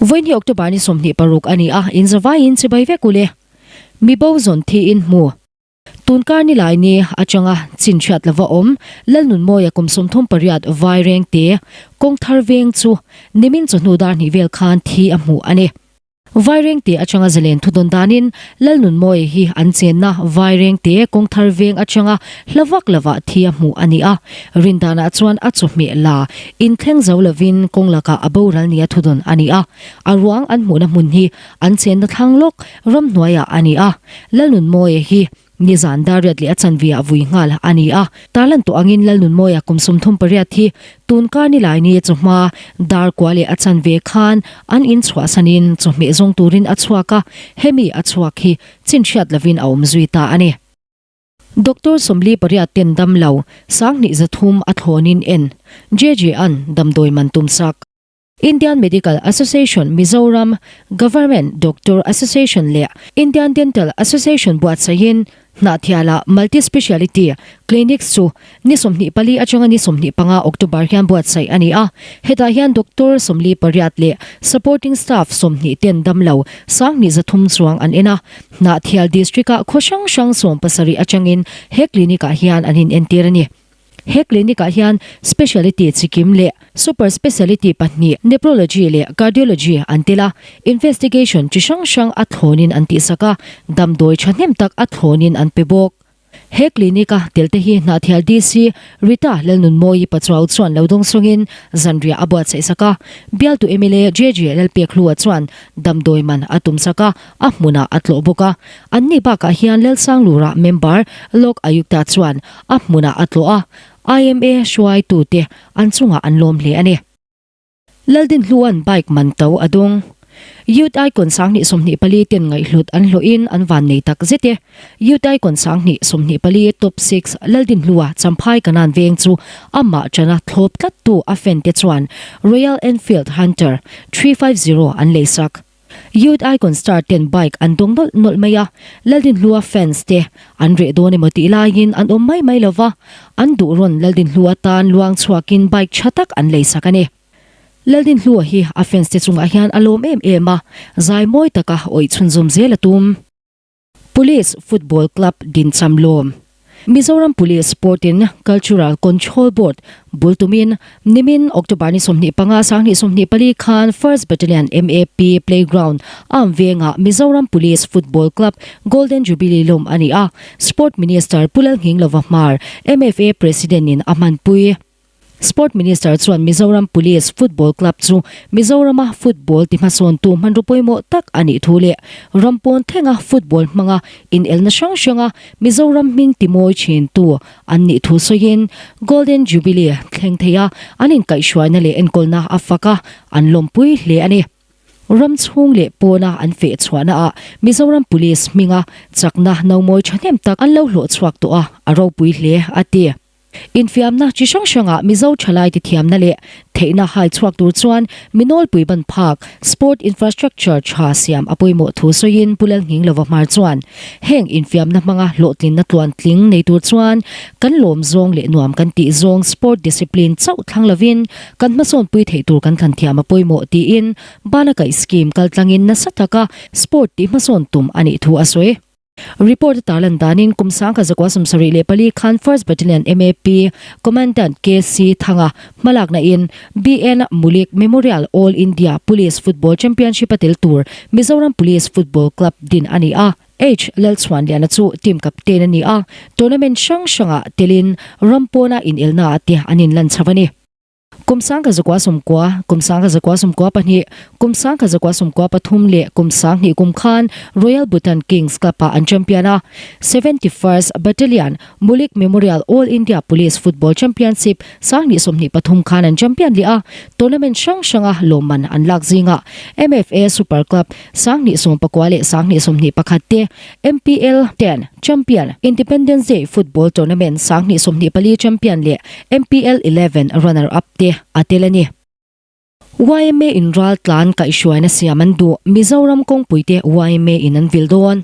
Vawiin hi October ni 26 a ni a, in zavaiin chibai vek ule. Mibo zawn thiin hmu. Tunkar ni lai ni atanga chin hriat lova awm Lalnunmawia kum 38 Vairengte kawngthar veng chu nimin chawhnu dar hnih vel khan thi a hmuh a ni. Vairengte atanga zalen thudawn danin Lalnunmawia hi an chenna Vairengte kawngthar veng atanga hla vak lovah thi a hmuh a ni a, rindanah chuan a chawhmeh la inthleng zo lovin kawng lakah a boral nia thudawn a ni a, a ruang an hmuhna hmun hi An chenna thlang lawk ramhnuaiah a ni a, Lalnunmawia hi nizan dar riat leh a chanve-ah vui nghal a ni a. Tarlan tawh angin Lalnunmawia kum 38 hi tunkar nilai ni chawhma dar kua leh a chanve khan an in chhuahsanin chawhmeh zawng turin a chhuak a, hemi a chhuak hi chin hriat lovin a awm zui ta a ni. Doctor 48 ten dam lo, 2300 a thlawnin en, JJ-a'n damdawi man tumsak. Indian Medical Association Mizoram, Government Doctor Association leh Indian Dental Association buatsaihin Hnahthiala Multi Speciality Clinics chu ni 24 atanga ni 25 October hian buatsaih a ni a. Hetah hian doctor 48 leh supporting staff 20 ten damlo 2300 chuang an en a. Hnahthial District-ah khaw hrang hrang 17 atangin he clinic-ah hian an inentir a ni. He clinic-ah hian speciality chikim leh super speciality pahnih nephrology leh cardiology an tel a, investigation chi hrang hrang a thlawnin an tihsak a, damdawi thahnem tak a thlawnin an pe bawk. He clinic-a telte hi Hnahthial DC Rita Lalnunmawii Pachuau chuan lo dawng sawngin zanriah a buatsaihsak a, bialtu mla JJ Lalpekhlua chuan damdawi man a tumsak a, a hmunah a tlawh bawk a. Anni bakah hian Lalsanglura member Lok Ayukta chuan a hmunah a tlawh a, IMA hruaitute an chungah an lawm hle a ni. Laldinhlua'n bike man to a dawng. Youth Icon 2024 ten ngaihhlut an hlawhin an van nei tak zet e. Youth Icon 2024 Top 6 Laldinhlua Champhai Kanan veng chu amah tana thlawp tlattu a fan te chuan Royal Enfield Hunter 350 an leisak. Youth Icon star ten bike an dawng nawlh nawlh mai a, Laldinhlua fans te an reh dawn emaw tih laiin an awm mai mai lova, an duh rawn Laldinhlua tan luang chhuakin bike tha tak an leisak a ni. Laldinhlua hi a fans te chungah hian a lawm em em a, zai mawi taka awih chhunzawm zel a tum. Police Football Club dincham lawm. Mizoram Police Sport in Cultural Control Board bul tumin nimin October ni 25 2024 khan First Battalion MAP Playground Arm vengah Mizoram Police Football Club Golden Jubilee lawm a ni a, Sport Minister Pu Lalnghinglova Hmar, MFA President in a hmanpui. Sport Minister chuan Mizoram Police Football Club chu Mizorama football ti hmasawntu hmanraw pawimawh tak a nih thu leh ram pawn thlenga football hmanga inelna hrang hranga Mizoram hming timawi thintu an nih thu sawiin Golden Jubilee thleng theia an inkaihhruaina leh enkawlna a fak a, an lawmpui hle a ni. Ram chhung leh pawna an feh chhuahnaah Mizoram Police hminga chakna nomawi thahnem tak an lo hlawh chhuak tawh a, a ropui hle a ti. Infiamna chi hrang hrangah Mizo thalaite thiamna leh theihna hai chhuak tur chuan mi nawlpui ban phak sport infrastructure tha siam a pawimawh thu sawiin Pu Lalnghinglova Hmar chuan heng infiamna hmanga hlawhtlinna tluantling nei tur chuan kan lawm zawng leh nuam kan tih zawng sport discipline chauh thlang lovin kan hmasawnpui theih tur kan thlan thiam a pawimawh tiin bana kaih scheme kaltlangin nasa taka sport tih hmasawn tum a nih thu a sawi. Report a tarlan danin kum 1974 khan First Battalion MAP Commandant KC Thanga hmalakna in BN Mulik Memorial All India Police Football Championship a tel tur Mizoram Police Football Club din a ni a. H Lalchhuanliana chu team captain a ni a, tournament hrang hrangah telin ram pawna inelnaah te an inlan chho a ni. Kum 1990, kum 1992, kum 1993 leh kum 2000 kum khan Royal Bhutan Kings Club-ah an champion a. 71st Battalion Mulik Memorial All India Police Football Championship 2023 khan an champion leh a, tournament hrang hranga lawmman an lak zingah MFA Super Club 2019 leh 2021 te MPL 10 Champion, Independence Day Football Tournament 2024 Champion leh MPL 11 Runner Up te a tel a ni. Yma in ral tlan kaihhruaina siam an duh, Mizoram kawngpui te yma in an vil dawn.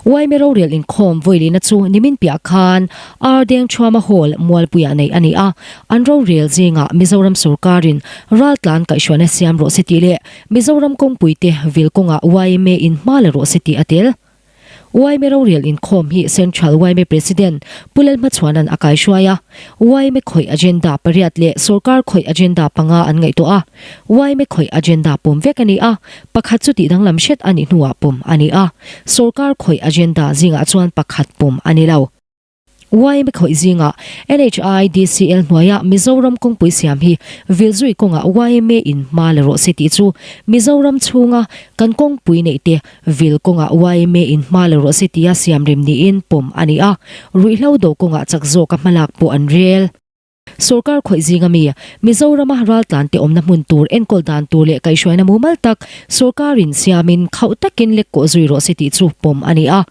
Yma rorel inkhawm vawilina chu nimin piah khan Ardeng Thuama Hall Mualpuiah neih a ni a, an rorel zingah Mizoram sawrkarin raltlan kaihhruaina siam rawh se tih leh Mizoram kawngpuite vil kawngah yma in hma la rawh se tih a tel. Yma rorel inkhawm hi Central yma President Pu Lalhmachhuana'n a kaihruai a, yma khawih agenda pariat leh sawrkar khawih agenda panga an ngaihtuah a, yma khawih agenda pawm vek a ni a, pakhat chu tihdanglam hret a nih hnuah pawm a ni a, sawrkar khawih agenda zingah chuan pakhat pawm a ni lo. Yma khawih zingah NHIDCL hnuaia Mizoram kawngpui siam hi vilzui kawngah yma in hma la rawh se tih chu Mizoram chhunga kan kawngpui neih te vil kawngah yma in hma la rawh se tia siam rem niin pawm a ni a, ruihhlo do kawngah chak zawka hmalak pawh an rel. Sorkar khawih zinga mi, Mizorama raltlante awmna hmun tur enkawl dan tur leh kaihhruaina mumal tak sorkarin siamin khauh takin lek kawh zui rawh se tih chu pawm a ni a.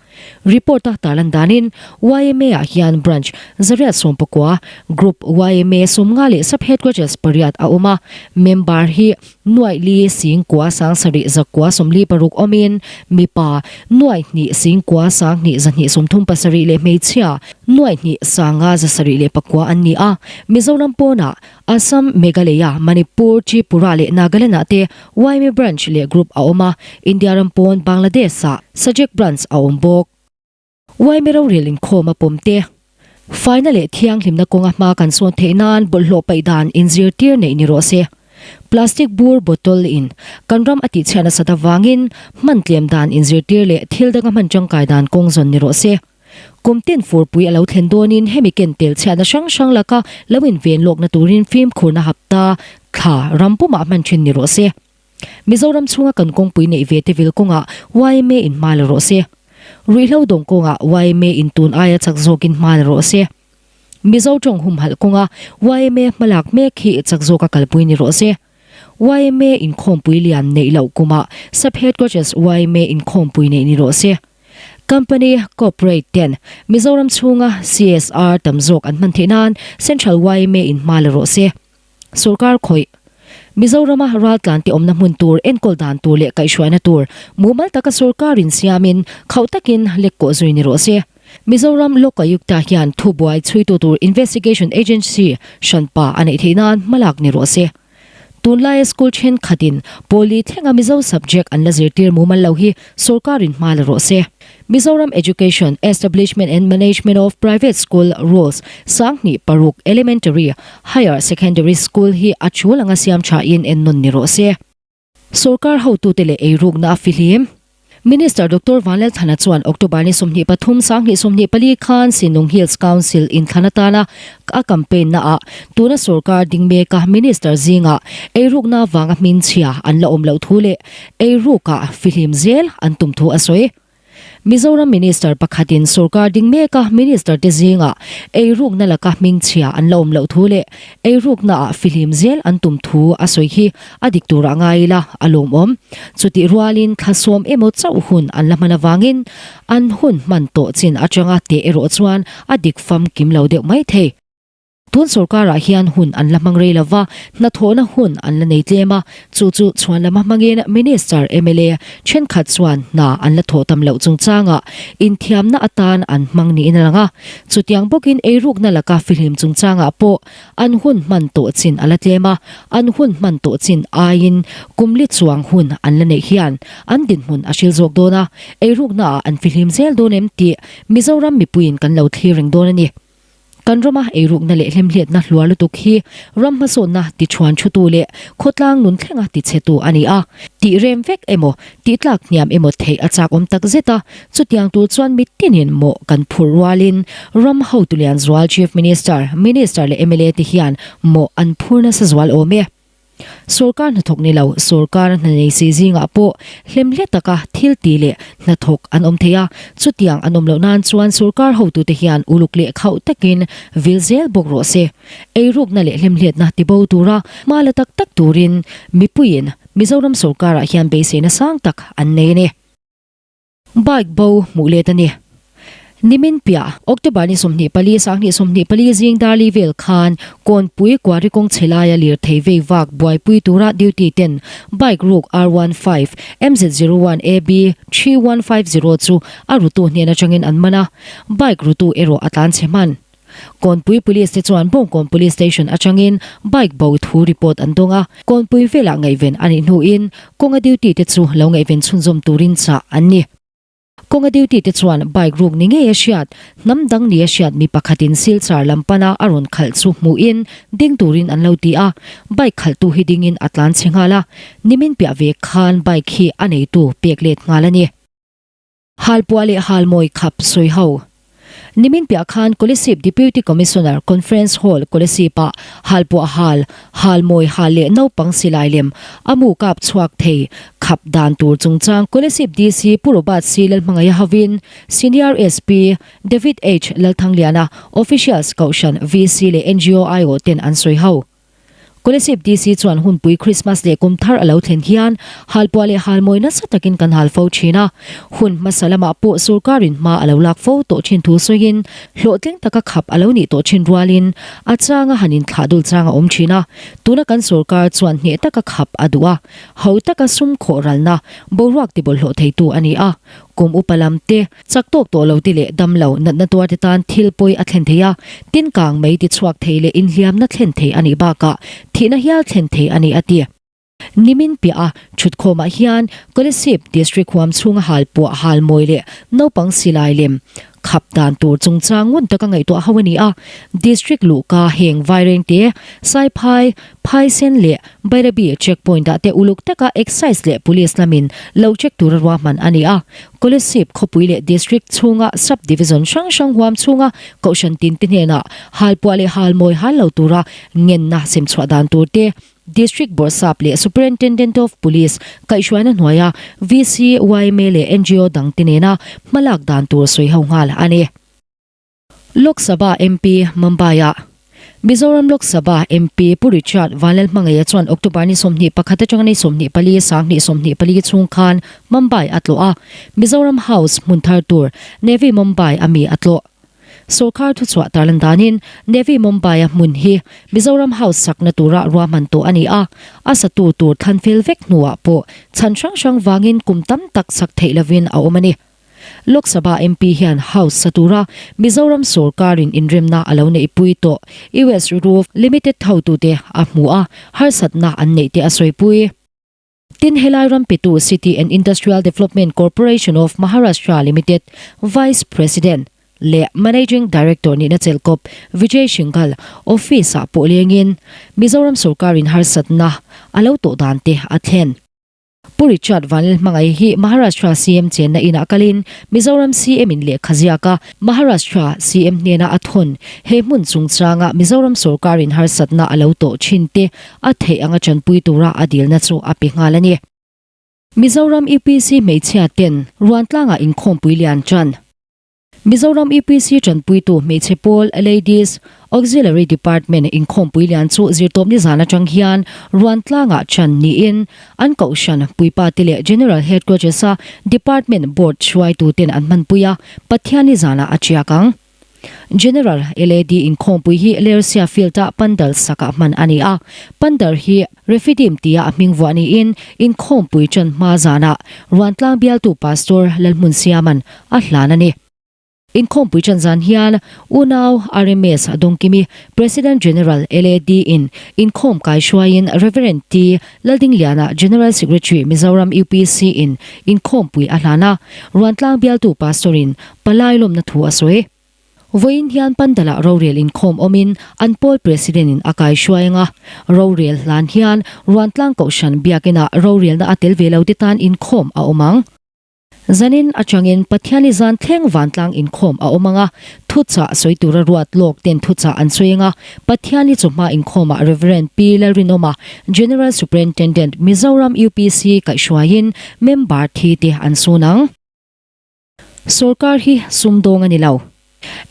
Report-a tarlan danin YMA-ah hian Branch zariat sawmpakua, Group YMA 50 leh Sub-Headquarters pariat a awm a, member hi Nuaih li singkua sangsarih zakua 46 awmin mipa nuaih hnih singkua sanghnih zahnih 37 leh hmeichhia nuaih hnih sanga 74 an ni a. Mizoram pawnah Assam, Meghalaya, Manipur, Tripura leh Nagaland-ah te yma Branch leh Group a awm a, India ram pawn Bangladesh-ah Sajek Branch a awm bawk. Yma rorel inkhawm a pawm te. Faina leh thianghlimna kawnga hma kan sawn theih nan bawlhhlawh paih dan inzirtir neih ni rawh se. Plastic bur bottle in kan ram a tihchhiah nasat avangin hman tlem dan inzirtir leh thil danga hman tangkai dan kawng zawn ni rawh se. Kum tin furpui a lo thlen dawnin hemi ken tel chhiatna hrang hrang laka lo inven lawkna turin fimkhurna hapta thla ram pumah hman thin ni rawh se. Mizoram chhunga kan kawngpui neih ve te vil kawngah yma in hma la rawh se. Ruihhlo dawng kawngah yma in tun aia chak zawkin hma la rawh se. Mizo tawng humhalh kawnga yma hmalak mek hi chak zawka kalpui ni rawh se. Yma inkhawmpui lian neih loh kumah Sub-Headquarters yma inkhawmpui neih ni rawh se. Company, Corporate, ten Mizoram chhunga CSR tam zawk an hman theih nan Central yma in hma la rawh se. Sorkar khawih, Mizorama raltlante awmna hmun tur enkawl dan tur leh kaihhruaina tur mumal taka sorkarin siamin khauh takin lek kawh zui ni rawh se. Mizoram Lokayukta hian thubuai chhuitu tur Investigation Agency hranpa a neih theih nan hmalak ni rawh se. Tunlaia school thenkhatin pawli thlenga Mizo subject an la zirtir mumal lo hi sorkarin hma la rawh se. Mizoram Education, Establishment and Management of Private School Rules 2006 Elementary, Higher Secondary School hi a chul anga siam thain en nawn ni rawh se. Sorkar hotute leh eirukna a fihlim. Minister Doctor Vanlalthana chuan October ni 23 2024 khan Sinung Hills Council inthlan atana a campaign naah tuna sorkar ding meka Minister zingah eirukna vanga hmingchhia an la awm loh thu leh Eirukah fihlim zel an tum thu a sawi. Mizoram Minister pakhatin sorkar ding meka Minister te zingah eirukna laka hmingchhia an la awm loh thu leh eiruknaah fihlim zel an tum thu a sawi hi a dik turah ngai ila a lawmawm. Chutih rualin thla sawm emaw chauh hun an la hman avangin an hun hman tawh chin atanga teh erawh chuan a dik famkim lo deuh mai thei. Tun sorkarah hian hun an la hmang rei lova, hnathawhna hun an la nei tlem a, chu chu chhuan lama hmangin Minister, mla thenkhat chuan hna an la thawh tam loh chungchangah inthiamna atan an hmang niin a lang a. Chutiang bawkin eirukna laka fihlim chungchangah pawh an hun hman tawh chin a la tlem a, an hun hman tawh chin aiin kum li chuang hun an la neih hian an dinhmun a hril zawk dawn a, eiruknaah an fihlim zel dawn em tih Mizoram mipuiin kan lo thlir reng dawn a ni. Kan rama eirukna leh hlemhletna hluar lutuk hi ram hmasawnna tichhuan thutu leh khawtlang nun thlenga tichhetu a ni a. Tih rem vek emaw, tih tlak hniam emaw theih a chakawm tak zet a, chutiang tur chuan mitinin mawh kan phur rualin ram hotu lian zual Chief Minister, Minister leh mla te hian mawh an phur nasa zual awm e. Sorkar hnathawk ni lo, sorkar hna nei si zingah pawh hlemhle taka thil ti leh hnathawk an awm thei a, chutiang an awm loh nan chuan sorkar hotute hian uluk leh khauh takin vil zel bawk rawh se. Eirukna leh hlemhletna tibo tura hma la tak tak turin mipuiin Mizoram sorkarah hian beiseina sang tak an nei a ni. Bike bo hmuh let a ni. Nimin piah, October ni 24, 2024 zing darli vel khan Kawnpui Quarry kawng chhe laia lirthei vei vak buaipui tura duty ten bike ruk R one five, MZ zero one AB 3150 chu a rutu hnen atangin an man a, bike rutu erawh a tlan chhe hman. Kawnpui Police te chuan Bawngkawn Police Station atangin bike bo thu report an dawng a, Kawnpui velah ngaihven a nih hnuin kawnga duty te chu lo ngaihven chhunzawm turin chah an ni. Kawnga duty te chuan bike ruk ni ngei a hriat, hnam dang ni a hriat mi pakhatin Silchar lam pana a rawn khalh chu hmuhin ding turin an lo ti a, bike khalhtu hi dingin a tlan chhe nghal a, nimin piah ve khan bike hi a neitu pek let nghal a ni. Halpuah leh Halmawi khap sawi ho. Nimin piah khan Kolasib Deputy Commissioner Conference Hall Kolasib-ah halpuah hal, halmawi hal leh naupang silai lem a mu kap chhuak thei khap dan tur chungchang Kolasib DC Pu Robert C Lalhmangaih hovin Senior SP David H Lalthangliana, Officials Kohhran VC leh ngo aiawh ten an sawi ho. Kolasib DC chuan hunpui Krismas leh kum thar a lo thlen hian halpuah leh halmawi nasa takin kan hal fo thin a. Hun hmasa lamah pawh sorkarin hma a lo lak fo tawh thin thu sawiin hlawhtling taka khap a lo nih tawh thin rualin a changa han inthlah dul chang a awm thin a. Tuna kan sorkar chuan hneh taka khap a duh a, ho taka sum khawh ralna boruak tibawlhhlawh theitu a ni a. Kum upa lam te Chak tawk tawh lo ti leh dam lo natna tuar te tan thil pawi a thlen thei a, tin kang mai ti chhuak thei leh inhliamna thlen thei a nih bakah thihna hial thlen thei a ni a ti. Nimin piah a thutkhawmah hian Kolasib District huam chhunga halpuah halmawi leh naupang silai lem khap dan tur chungchang ngun taka ngaihtuah ho a ni a, District luhka heng Vairengte, Saiphai, Phaisen leh Bairabi check point ah te uluk taka Excise leh Police lamin lo check tura ruahman a ni a. Kolasib khawpui leh District chhunga Sub Division hrang hrang huam chhunga Kohhran tin te hnenah halpuah leh halmawi hal lo tura ngenna semchhuah dan tur te District Bawrhsap leh Superintendent of Police kaihhruaina hnuaia VC, yma leh ngo dang te nena hmalak dan tur sawi ho nghal a ni. Lok Sabha MP, Mumbai-ah Mizoram Lok Sabha MP Pu Richard Vanlalhmangaia chuan October ni 21 atanga ni 24 2024 chhung khan Mumbai a tlawh a, Mizoram House hmun thar tur Navi Mumbai a mi a tlawh. Sorkar thuchhuah tarlan danin Navi Mumbai-a hmun hi Mizoram House sakna tura ruahman tawh a ni a, a satu tur thlan fel vek hnuah pawh chhan hrang hrang vangin kum tam tak sak theih lovin a awm a ni. Lok Sabha MP hian House sa tura Mizoram sorkarin inremna a lo neihpui tawh US Roof Limited hotute a hmu a, harsatna an neih te a sawipui. Tin, helai ram petu City and Industrial Development Corporation of Maharashtra Limited Vice President leh Managing Director nihna chelhkawp Vijay Shinghal office-ah pawh lengin Mizoram sorkarin harsatna a lo tawh dan te a thlen. Pu Richard Vanlalhmangaih hi Maharashtra CM chenna inah kalin Mizoram CM in lehkha ziak a, Maharashtra CM hnena a thawn. He hmun chungchanga Mizoram sorkarin harsatna a lo tawh thin te a theih anga tanpui tura a dilna chu a pe nghal a ni. Mizoram UPC hmeichhia ten Ruantlangah inkhawmpui lian tan. Mizoram UPC tanpuitu hmeichhe pawl Ladies Auxiliary Department inkhawmpui lian chu zirtawpni zan atang hian Ruantlangah chan niin an kohhran puipa te leh General Headquarters-a Department Board hruaituten an hmanpui a, Pathianni zanah a tiak ang. General LAD inkhawmpui hi Lersia Field-a pandal sakah hman a ni a, pandal hi Refidim tia a hming vuah niin inkhawmpui ṭan hma zanah Ruantlang bialtu Pastor Lalhmunsiama'n a hlan a ni. Inkhawmpui ṭan zan hian unau RMS Dawngkimi, President General LAD in inkhawm kai hruaiin Rev. T Laldingliana, General Secretary Mizoram UPC in inkhawmpui a hlan a, Ruantlang bialtu Pastor in palai lawmna thu a sawi. Vawiin hian Pandalah rorel inkhawm awmin an pawl President in a kai hruai anga, rorel hlan hian Ruantlang Kohhran Biakinah rorelna a tel ve lo te tan inkhawm a awm ang. Zanin atangin Pathiani zan thleng vantlang inkhawm a awm anga, thuchah sawi tura ruat lawk ten thuchah an sawi anga, Pathiani chawhma inkhawmah Rev. Pi Lalrinawma, General Superintendent, Mizoram UPC kaihhruaiin member thi te an sun ang. Sorkar hi sumdawng a ni lo.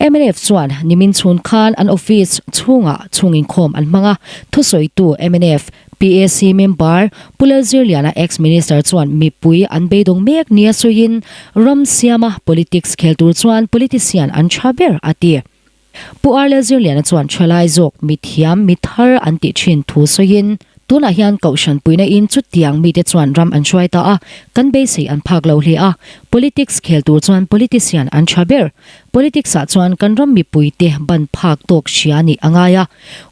Mnf chuan nimin chhun khan an office chhungah chhung inkhawm an hmang a, thusawitu mnf PAC member Pu Lalzirliana ex-minister chuan mipui an beidawng mek nia sawiin ram siama politics khel tur chuan politician an tha ber a ti. Pu R Lalzirliana chuan thalai zawk mithiam mithar an tih thin thu sawiin tunah hian kohhran puina in chutiang mite chuan ram an hruai ta a, kan beisei an phak lo hle a, politics khel tur chuan politician an tha ber. Politics ah chuan kan ram mipuite ban phak tawk hria nih a ngai a,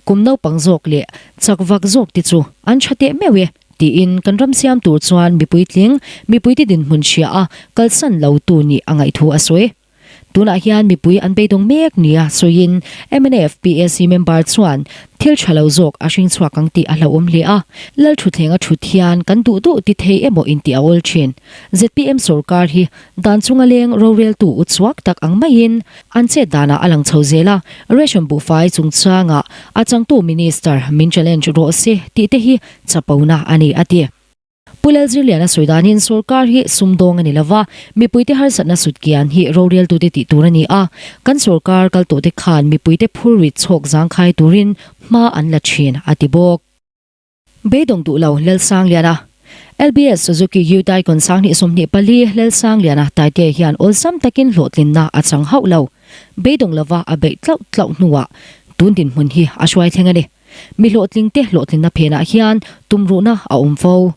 kum naupang zawk leh chak vak zawk te chu an tha teh meuh e tiin kan ram siam tur chuan mipuitling mipuite dinhmun hria a kalsan lo tu nih a ngaih thu a sawi. Tunah hian mipui an beidawng mek nia sawiin mnf PAC member chuan thil tha lo zawk a hring chhuak ang tih a hlauhawm hle a, Lalthuthleng a thut hian kan duh duh ti thei emaw intih a awl thin. Zpm sorkar hi dan chunga leng roreltu u chhuak tak ang maiin an chet danah a lang chho zel a, ration buhfai chungchangah a changtu minister min challenge rawh se tih te hi chapona a ni a ti. Pu Lalzirliana sawi danin sorkar hi sumdawng a ni lova, mipuite harsatna sutkian hi roreltute tih tur a ni a, kan sorkar kal tawhte khan mipuite phurrit chhawk zangkhai turin hma an la thin a ti bawk. Beidawng duh lo Lalsangliana. LBS Suzuki Youth Icon 2024 Lalsangliana Taite hian awlsam takin hlawhtlinna a chang hauh lo. Beidawng lova a beih tlauh tlauh hnuah tun dinhmun hi a hruai thleng a ni. Mi hlawhtlingte hlawhtlinna phenah hian tumruhna a awm fo.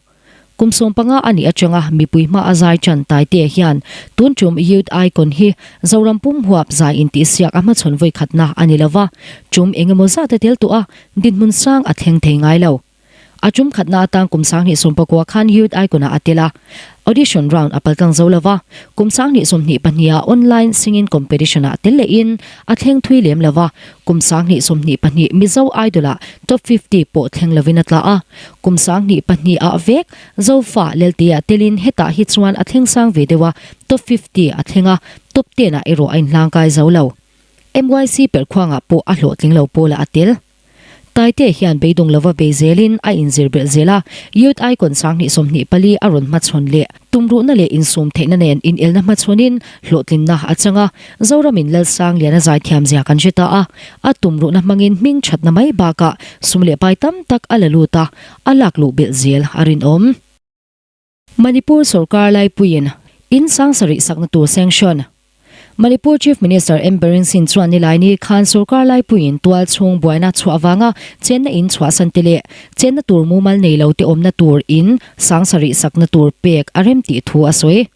Kum 15 a nih atanga mipui hma a zai tan Taite hian tun tum Youth Icon hi Zoram pum huap zai intihsiak a hmachhawn vawikhatna a ni lova, tum engemaw zat a tel tawh a, dinhmun sang a thleng thei ngai lo. A tum khatna atan kum 2019 khan Youth Icon-ah a tel a, audition round a paltlang zo lova, kum 2022 ah online singing competition-ah tel lehin a thleng thui lem lova, kum 2022 Mizo Idol-ah top 50 pawh thleng lovin a tla a, kum 2002 ah vek Zofa Leltea telin hetah hi chuan a thleng sang ve deuh a, top 50 a thleng a, top 10 ah erawh a inhlangkai zo lo. MYC perhkhuangah pawh a hlawhtling lo pawlah a tel. Taite hian beidawng lova bei zelin a inzir belh zel a, Youth Icon 2024 a rawn hmachhawn leh tumruhna leh insum theihna nen inelna hmachhawnin hlawhtlinna a chang a, Zoramin Lalsangliana zaithiam zia kan hre ta a, a tumruhna hmangin hming thatna mai bakah sum leh pai tam tak a la lut a, a lak luh belh zel a rinawm. Manipur sorkar laipuiin in 7000 sakna tur sanction. Manipur Chief Minister M Biren Singh chuan nilaini khan sorkar laipuiin tual chhung buaina chhuah avanga chenna in chhuahsan te leh chenna tur mumal nei lo te awmna tur in 7000 sakna tur pek a rem tih thu a sawi.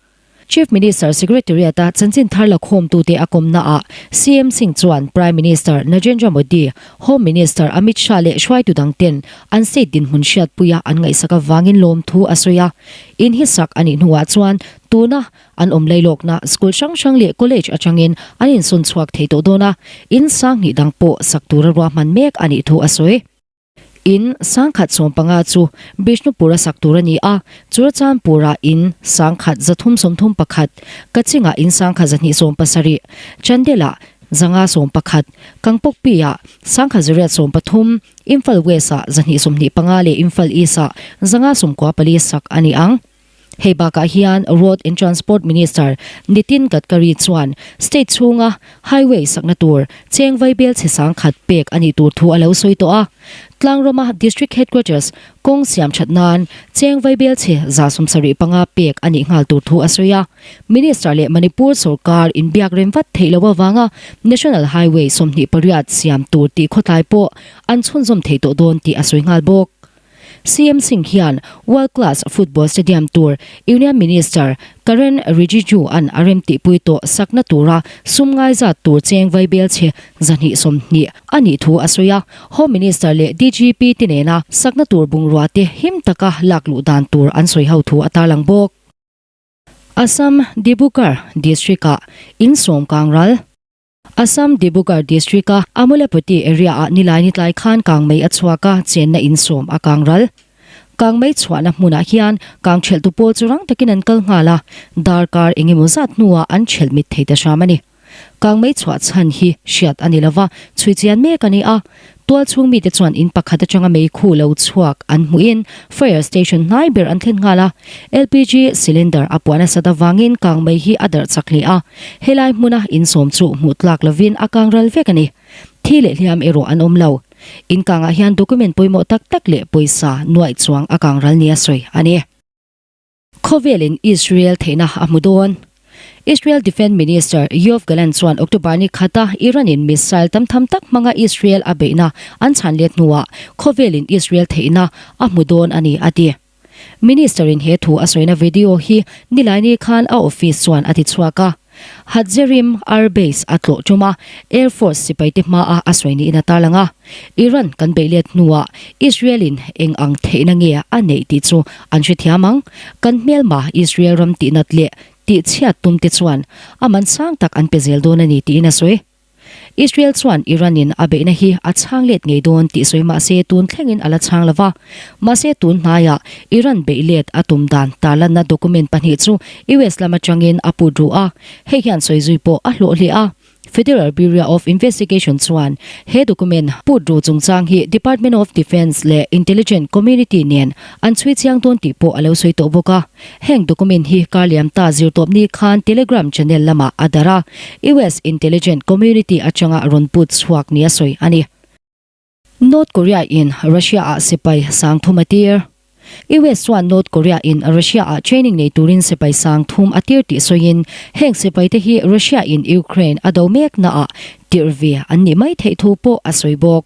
Chief Minister Secretariat-a chanchin thar la khawmtute a kawmnaah CM Singh chuan Prime Minister Narendra Modi, Home Minister Amit Shah leh hruaitu dangten an state dinhmun hriatpuia an ngaihsak avangin lawmthu a sawi a. In hi sak a nih hnuah chuan tuna an awm lailawkna school hrang hrang leh college atangin an insawn chhuak thei tawh dawn a, in 2000 dang pawh sak tura ruahman mek a nih thu a sawi. In 1015 chu Bishnupur-a sak tur a ni a, Churachandpur-ah in 1331, Kaching-ah in 1270, Chandel-ah 511, Kangpokpi-ah 1813, Imphal West-ah 225 leh Imphal East-ah 594 sak a ni ang. Hei bakah hian Road and Transport Minister Nitin Gadkari chuan state chhunga highway sakna tur cheng vaibel chhe 10,000 pek a nih tur thu a lo sawi tawh a. Tlangrama District Headquarters kawng siam that nan cheng vaibel chhe 75 pek a nih nghal tur thu a sawi a. Minister leh Manipur sorkar inbiak rem vat theih loh avanga National Highway 28 siam tur tih khawtlai pawh an chhunzawm thei tawh dawn tih a sawi nghal bawk. CM Singh hian World Class Football Stadium tur Union Minister Karen Rijiju an a rem tihpui tawh sakna tura sum ngai zat tur cheng vaibel chhe 220 a nih thu a sawi a. Home Minister leh DGP te nena sakna tur bungrua te him taka lak luh dan tur an sawi ho thu a tarlang bawk. Assam Dibrugarh District-ah in sawm kang ral. Assam Dibrugarh District-a Amolapati area-ah Nilaini tlai khan kangmei a chhuak a, chenna in sawm a kang ral. Kangmei chhuahna hmunah hian kang ṭhelhtu pawl chu rang takin an kal nghal a, darkar eng emaw zat hnuah an ṭhelh mit thei ta hram a ni. Kangmei chhuah chhan hi hriat a ni lova, chhui chian mek a ni a. Tualchhung mite chuan in pakhat atanga meikhu lo chhuak an hmuhin fire station hnai ber an thlen nghal a. LPG cylinder a puah nasat avangin kang mei hi a darh chak hle a. Helai hmuna insawm chu hmuh tlak lovin a kang ral vek a ni. Thi leh hliam erawh an awm lo. In kangah hian document pawimawh tak tak leh pawisa nuaih chuang a kang ral nia sawi a ni. Khawvelin Israel theihna a hmu dawn. Israel Defence Minister Yoav Gallant chuan October ni khata Iran-in missile tam tham tak hmanga Israel a beihna an chhan let hnuah khawvelin Israel theihna a hmu dawn a ni a ti. Minister-in he thu a sawina video hi Nilaini khan a office chuan a ti chhuak a. Hatzerim Air Base a tlawh tum a, Air Force sipaite hmaah a sawi niin a tarlang a. Iran kan beih let hnuah Israel-in eng ang theihna nge a neih tih chu an hrethiam ang. Kan hmelma Israel ram tihnat leh tihchhiat tumte chuan a man sang tak an pe zel dawn a ni tiin a sawi. Israel chuan Iran-in a beihna hi a chhang let ngei dawn tih sawi mah se tun thlengin a la chhang lo va. Mahse tun hnaiah Iran beih let a tum dan tarlanna document pahnih chu US lam atangin a put ru a, hei hian sawi zui pawh a hlawh hle a. Federal Bureau of Investigation chuan he document put ru chungchang hi Department of Defence leh Intelligence Community nen an chhui chiang dawn tih pawh a lo sawi tawh bawk a. Heng document hi Karliam ta zirtawpni khan Telegram channel lamah a darh a, US intelligent community atanga rawn put chhuak nia sawi a ni. North Korea in Russia ah sipai sang thum a tir. US chuan North Korea in Russia ah training nei turin sipai sang thum a tir tih sawiin heng sipai te hi Russia in Ukraine a do mek naah tirh ve an nih mai theih thu pawh a sawi bawk.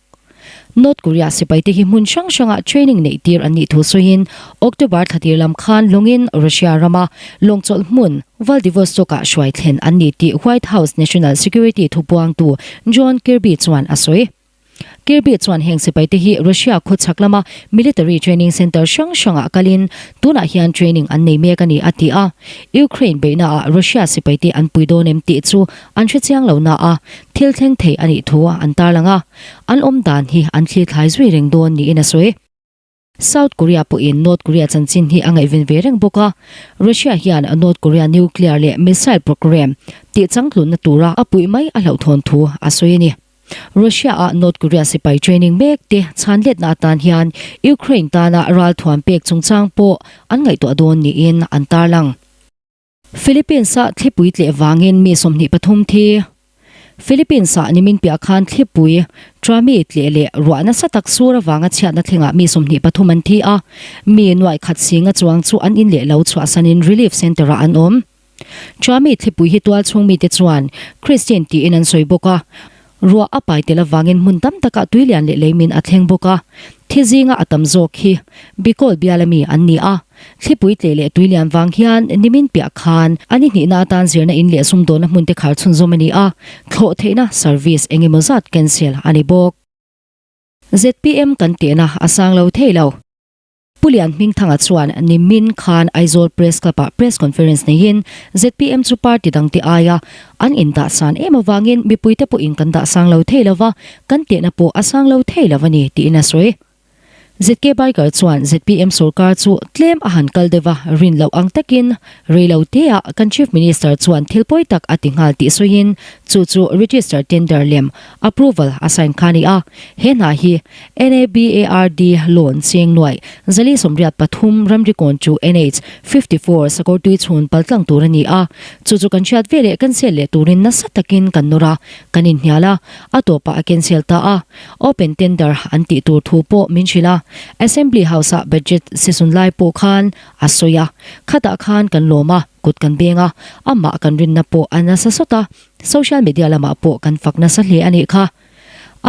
North Korea sipaite hi hmun hrang hrangah training neih tir an nih thu sawiin October thla tir lam khan lawngin Russia rama lawngchawlh hmun Vladivostok-ah hruai thlen an ni tih White House National Security thupuangtu John Kirby chuan a sawi. Kirby chuan heng sipaite hi Russia khawchhak lama military training center hrang hrangah kalin tunah hian training an nei mek a ni a ti a. Ukraine beihnaah Russia sipaite an pui dawn em tih chu an hrechiang lo na a, thil thleng thei a nih thu an tarlang a. An awm dan hi an thli thlai zui reng dawn niin a sawi. South Korea pawhin North Korea chanchin hi a ngaihven ve reng bawk a, Russia hian North Korea nuclear leh missile programme tih changtlunna tura a puih mai a hlauhthawn thu a sawi a ni. Russia-a North Korea sipai training mek te chhan letna atan hian Ukraine tana ralthuam pek chungchang pawh an ngaihtuah dawn niin an tarlang. Philippines-a thlipui tleh vangin mi 23 thi. Philippines-ah nimin piah khan thlipui, Trami tleh leh ruah nasa tak sur avanga chhiatna thlengah mi 23 an thi a, mi nuaih khat singa chuang chu an in leh lo chhuahsanin relief centre-ah an awm. Trami thlipui hi tualchhung mite chuan Christine tiin an sawi bawk a, Ruah a pai tel avangin hmun tam takah tui lian leh leimin a thleng bawk a, thi zinga a tam zawk hi Bicol biala mi an ni a. Thlipui tleh leh tui lian vang hian nimin piah khan a ni hnihna atan zirna in leh sumdawnna hmun te khar chhunzawm a ni a, thlawh theihna service eng emaw zat cancel a ni bawk. Zpm kan tehna a sang lo thei lo. Pu Lian Hmingthanga chuan nimin khan Aizawl Press Club-ah press conference neiin zpm chu party dangte aia an indah san em avangin mipuite pawhin kan dah sang lo thei lova, kan tehna pawh a sang lo thei lo a ni tiin a sawi. ZK Biker chuan zpm sorkar chu tlem a han kal deuh a, rin loh ang takin rei lo teah kan Chief Minister chuan thil pawi tak a ti nghal tih sawiin chu chu register tender lem approval a sign kha a ni a, he hna hi NABARD loan cheng nuaih 483 ramri kawn chu NH 54 Sakawrtui chhun paltlang tur a ni a, chu chu kan hriat veleh cancel leh turin nasa takin kan nawr a, kan inhnial a, a tawpah a cancel ta a, open tender an tih tur thu pawh min hrilh a, Assembly House-ah budget session lai pawh khan a sawi a, khatah khan kan lawm a, kut kan beng a, amah kan rinna pawh a nasa sawt a, social media lamah pawh kan fak nasa hle a nih kha.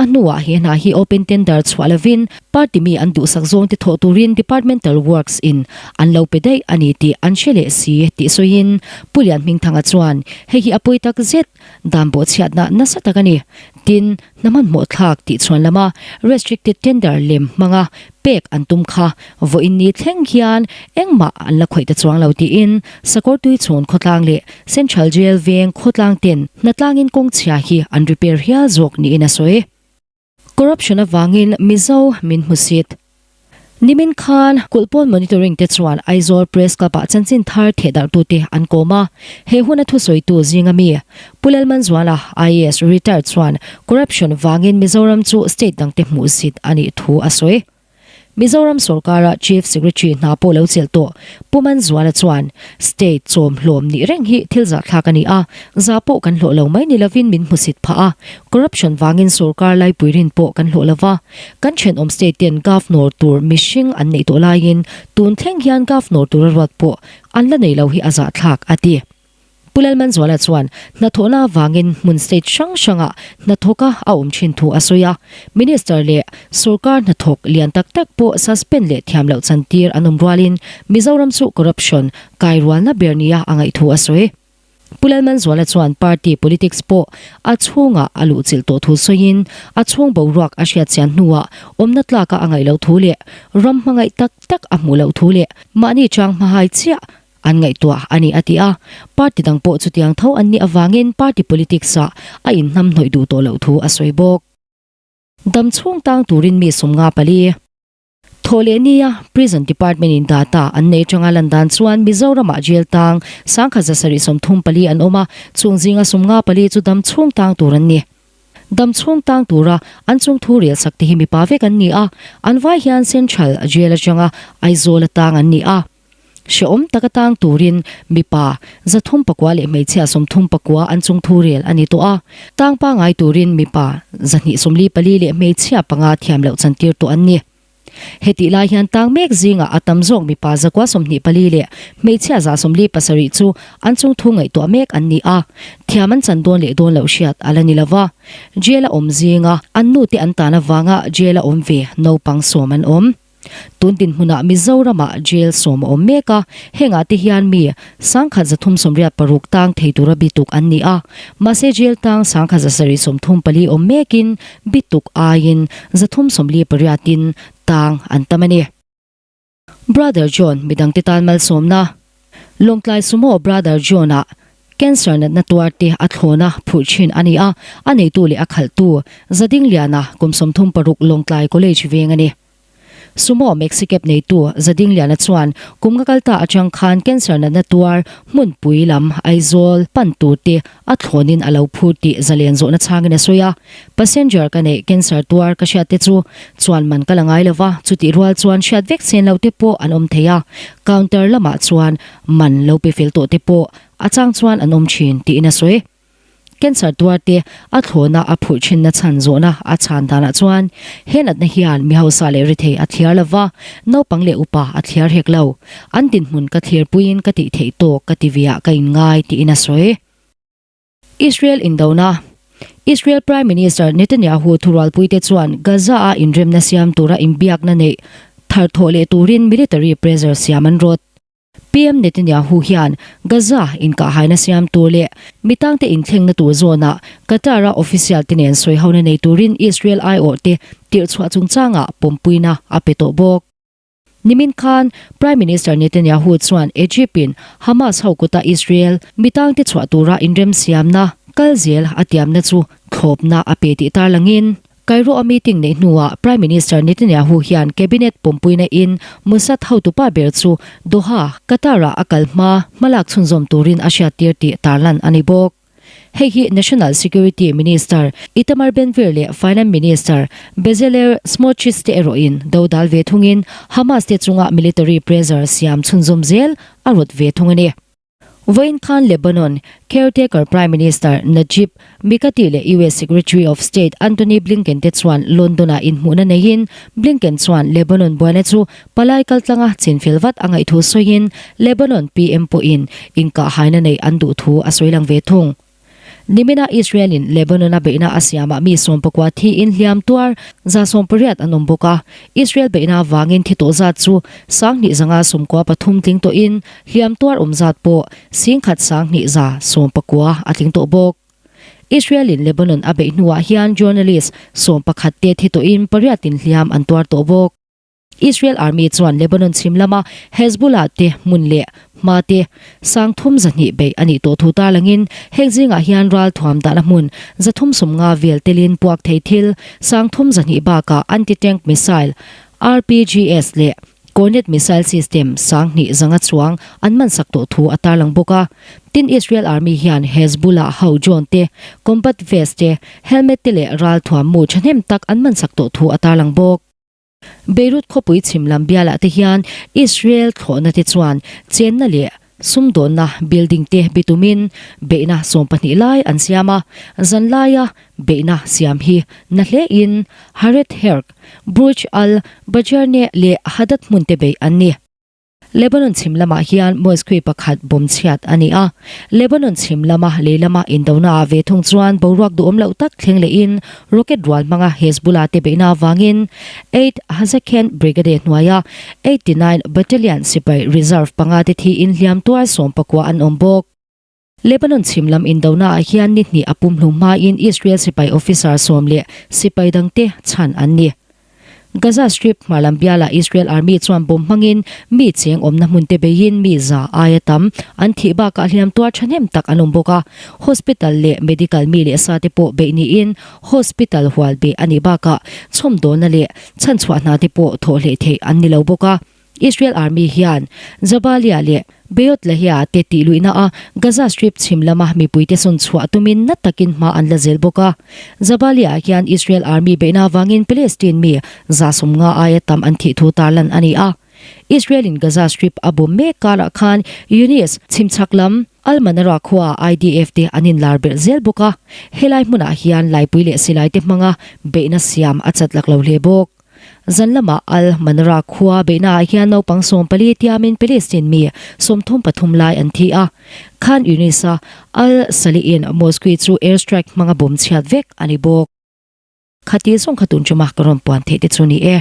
A hnuah he hna hi open tender chhuah lovin party mi an duhsak zawngte thawh turin departmental works in an lo pe daih a ni tih an hre leh si tih sawiin Pu Lianhmingthanga chuan hei hi a pawi tak zet dan bawhchhiatna nasa tak a ni. Tin, hna hmanhmawh thlak tih chhuan lama restricted tender lem hmanga pek an tum kha vawiin ni thleng hian engmah an la khawih ta chuang lo tiin Sakawrtui chhawn khawtlang leh Central Jail veng khawtlang ten hnatlangin kawng chhia hi an repair hial zawk niin a sawi. Corruption avangin Mizo min hmusit. Nimin khan Kulhpawn Monitoring te chuan Aizawl Press Club ah chanchin thar thehdarhtute an kawm a, he huna thusawitu zinga mi Pu Lalmanzuala, IAS retired chuan corruption vangin Mizoram chu state dangte hmuhsit a nih thu a sawi. Mizoram sorkara Chief Secretary hna pawh lo chelh tawh Pu Manzuala chuan state chawm hlawm nih reng hi thil zahthlak a ni a, za pawh kan hlawh lo mai ni lovin min hmusit phah a, corruption vangin sorkar laipui rin pawh kan hlawh lova, kan thenawm state ten Governor tur mihring an neih tawh laiin tun thleng hian Governor tura ruat pawh an la nei lo hi a zahthlak a ti. Pu Lalmanzuala chuan hnathawhna avangin hmun state hrang hrangah hnathawka a awm thin thu a sawi a, Minister leh sorkar hnathawk lian tak tak pawh suspend leh thiam loh chantir an awm rualin Mizoram chu corruption kai rualna ber nia a ngaih thu a sawi. Pu Lalmanzuala chuan party politics pawh a chhungah a luhchilh tawh thu sawiin a chhung boruak a hriatchian hnuah awmna tlaka a ngaih loh thu leh ram hmangaih tak tak a hmuh loh thu leh mahni chang hmahai chiah An ngaihtuah a ni a ti a, party dang pawh chutiang tho an nih avangin party politics ah a inhnamhnawih duh tawh loh thu a sawi bawk. Dam chhung tang turin mi 54 thawh leh nia Prison Department in data an nei atanga lan dan chuan Mizoramah jail tang 1734 an awm a, chung zinga 54 chu dam chhung tang tur an ni. Dam chhung tang tura an chung thu rel sak te hi mipa vek an ni a, an vai hian Central Jail atanga Aizawl atang an ni a. Hrehawm taka tang turin mipa 309 leh hmeichhia 39 an chung thu rel a ni tawh a, tang pangai turin mipa 244 leh hmeichhia panga thiam loh chantir tawh an ni. Hetih lai hian tang mek zingah a tam zawk mipa 124 leh hmeichhia 147 chu an chung thu ngaihtuah mek an ni a, thiam an chan dawn leh dawn loh hriat a la ni lo va. Jail a awm zinga an nute an tan avanga jail a awm ve naupang sawm an awm. Tun dinhmunah Mizoramah jail sawm a awm mek a, hengah te hian mi 1386 tang thei tura bituk an ni a, mahse jail tang 1734 awm mekin bituk aiin 348 in tang an tam a ni. Brother John midangte tan malsawmna Lawngtlai Sumo Brother John-a cancer natna tuar te a thlawna phurh thin a ni a, a neitu leh a khalhtu Zadingliana kum 36 Lawngtlai College veng a ni. Sumo Maxicab neitu Zadingliana chuan kum nga kalta atang khan cancer natna tuar hmunpui lam Aizawl pan tur te a thlawnin a lo phur tih zalen zawhna chhangin a sawi a. Passenger ka neih cancer tuar ka hriat te chu chuan man ka la ngai lo va, chutih rual chuan hriat vek sen lo te pawh an awm thei a, counter lamah chuan man lo pe fel tawh te pawh a chang chuan an awm thin tiin a sawi. Cancer tuar te a thlawhna a phurh thinna chhan zawhna a chhan danah chuan he natna hian mi hausa leh rethei a thliar lo va, naupang leh upa a thliar hek lo. An dinhmun ka thlirpuiin ka tih theih tawk ka ti viah ka inngai tiin a sawi. Israel indona Israel Prime Minister Netanyahu thurualpuite chuan Gaza-a inremna siam tura inbiakna neih thar thawh leh turin military pressure siam an rawt. PM Netanyahu hian Gaza inkahhaina siam tur leh mitangte inthlengna tur zawnah Qatar-a official te nen sawihona nei turin Israel aiawhte tirhchhuah chungchangah pawmpuina a pe tawh bawk. Nimin khan Prime Minister Netanyahu chuan Egypt-in Hamas ho kuta Israel mitangte chhuah tura inremsiamna kal zel a tiamna chu thlawpna a pe tih tarlangin Cairo-a meeting neih hnuah Prime Minister Netanyahu hian Cabinet pawmpuina in Mossad hotupa ber chu Doha, Qatar-ah a kal hma hmalak chhunzawm turin a hriattir tih tarlan a ni bawk. Hei hi National Security Minister Itamar Ben-Gvir leh Finance Minister Bezalel Smotrich te erawhin dodal ve thungin Hamas te chunga military pressure siam chhunzawm zel a rawt ve thung a ni. Vawiin khan Lebanon caretaker Prime Minister Najib Mikati leh US Secretary of State Antony Blinken te chuan London-ah inhmuhna neiin Blinken chuan Lebanon buaina chu Palai kaltlanga chinfel vat a ngaih thu sawiin Lebanon PM pawhin inkahhaina neih an duh thu a sawi lang ve thung. Nimina Israel-in Lebanon-a beihna a siamah mi 19 thiin hliam tuar 180 an awm bawk a. Israel beihna avangin thi tawh zat chu 2593 tling tawhin hliam tuar awm zat pawh 11,119 a tling tawh bawk. Israel-in Lebanon a beih hnuah hian journalist 11 te thi tawhin pariatin hliam an tuar tawh bawk. Israel Army chuan Lebanon chhim lama Hezbollah te hmun leh hma te 3200 beih a nih tawh thu tarlangin heng zingah hian ralthuam dahna hmun 350 vel telin puak thei thil 3200 bakah anti-tank missile. RPGs leh Kornet missile system 2500 chuang an mansak tawh thu a tarlang bawk a. Tin, Israel Army hian Hezbollah ho drone te, combat vest te, helmet te leh ralthuam mu thahnem tak an mansak tawh thu a tarlang bawk. Beirut khawpui chhim lam bialah te hian Israel thlawhna te chuan chenna leh sumdawnna building te bitumin beihna 12 lai an siam a, zanlaia beihna siam hi na hlein Haret Herk, Burj Al Bajerne leh Haddad hmun te beih an ni. Lebanon chhim lamah hian mosque pakhat bawm chhiat a ni a. Lebanon chhim lama lei lama indonaah ve thung chuan boruak duhawm loh tak thleng lehin rocket rual hmanga Hezbollah te beihna avangin Eight Hazakhen Brigade hnuaia 89 Battalion sipai reserve panga te thiin hliam tuar 19 an awm bawk. Lebanon chhim lam indonaah hian ni hnih a pumhlum hmain Israel sipai officer sawm leh sipai dangte chhan an ni. Gaza Strip hmar lam bialah Israel Army chuan bomb hmangin mi cheng awmna hmunte beiin mi za aia tam an thih bakah hliam tuar thahnem tak an awm bawk a. Hospital leh medical mi leh sa te pawh beih niin hospital hual beh a nih bakah chhawmdawlna leh chhanchhuah hna te pawh thawh hleh theih an ni lo bawk a. Israel Army hian Jabalia leh Beyot Lahia te tih luihna a Gaza Strip chhim lama mipuite sawn chhuah tumin na takin hma an la zel bawk a. Jabalia hian Israel Army beihna avangin Palestine mi 150 aia tam an thih thu tarlan a ni a. Israel in Gaza Strip a bawm mek karah khan Yunis chhimchhak lam Al Manara khua IDF te an inlar belh zel bawk a. Helai hmunah hian laipui leh silai te hmanga beihna siam a chat lak lo hle bawk. Zan lamah Al Manara khua beihnaah hian naupang 14 tiamin Palestine mi 33 lai an thi a. Khan Yunis-a Al Salihin Mosque chu air strike hmanga bawm chhiat vek a ni bawk. Khati zawng kha tun chuma ka rawn puan theih te chu ni e.